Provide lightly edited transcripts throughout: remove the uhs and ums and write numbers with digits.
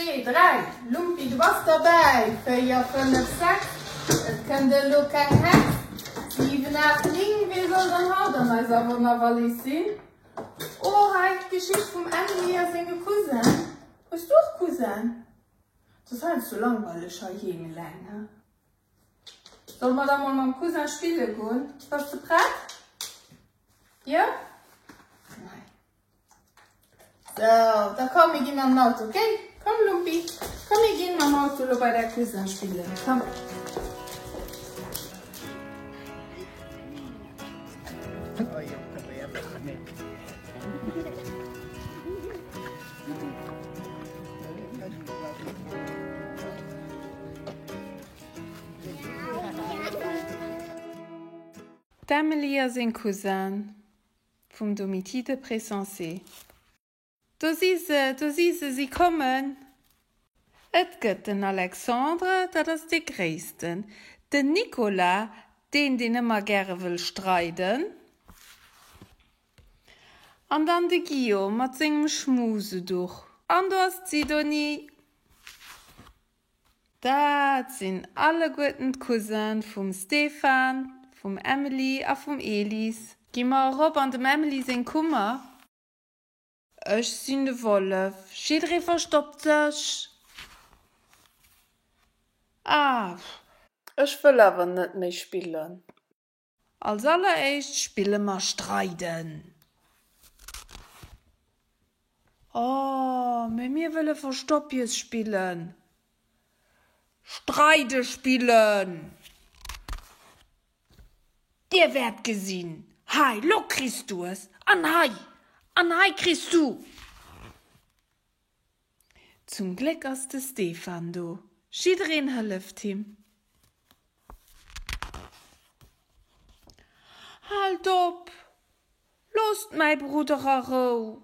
2, 3, Lumpi, du bass derbäi. 4, 5, 6, et kënnt elo keng Hex. 7, 8, 9, wee soll dann haut an eiser Wonnerwallis sinn? Oh, hei, d'Geschicht vum Emily a senge Cousin. Hues du och Cousin? Et ass heiansdo langweileg heiheem eleng, he? Solle mer da mol mam Cousin spille goen? Bass de prett? Jo? Nei. Sou, da komm, mir ginn an den Auto, okay? Komm, Lumpi, komm, mir ginn mam Auto lo bei däi Cousin spillen. Komm. D'Emily a seng Cousin. Vum Domitide Pressensé. Do si se, do si se, si kommen! Et gëtt den Alexandre, dat ass dee Gréissten, den Nicolas, deen, deen ëmmer gäre wëll streiden, an dann de Guillaume mat sengem Schmuseduch. An do ass d'Sidonie. Dat sinn alleguerten d'Cousinë vum Stéphane, vum Emily a vum Elise. Gi mer erop an dem Emily seng Kummer. Ech sinn de Wollef, jidderee verstoppt sech. Ah, ech wëll awer net méi spillen. Als alleréischt spille mer Streiden. Oh, mee mir wëlle Verstoppjes spillen. Streide spillen! Dir wäert gesinn! Hei, lo kriss du es! An hei! An hei kriss du! Zum Gléck ass de Stéphane do, jiddereen hëlleft him. Haalt op! Loosst mäi Brudder a Rou!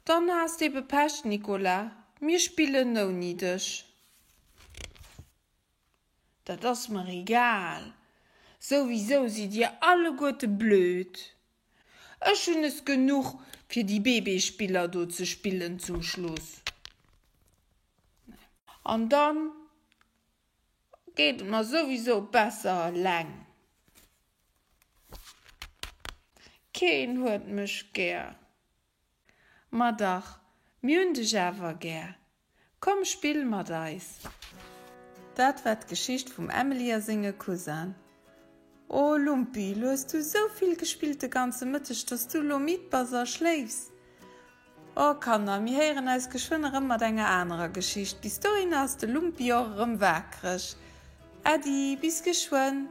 Dann has d'ebe Pech, Nicolas, mir spillen ouni dech. Dat ass mer egal, souwisou sidd dir alleguerte blöd. Ech hunn es genuch fir déi Bébésspiller do ze spillen zum Schluss. An dann geet et mer souwisou besser eleng. Keen huet mech gär. Ma dach, mir hunn dech awer gär. Komm spill mat eis! Dat war d'Geschicht vum Emily a senge Cousin. Oh Lumpi, lo hues du sou vill gespillt de ganze Mëtteg, dass du lo midd bass a schléifs. Oh Kanner, mir héieren eis geschwënn erëm mat enger anerer Geschicht. Bis dohinner ass de Lumpi och erëm waakreg. Äddi, bis geschwënn!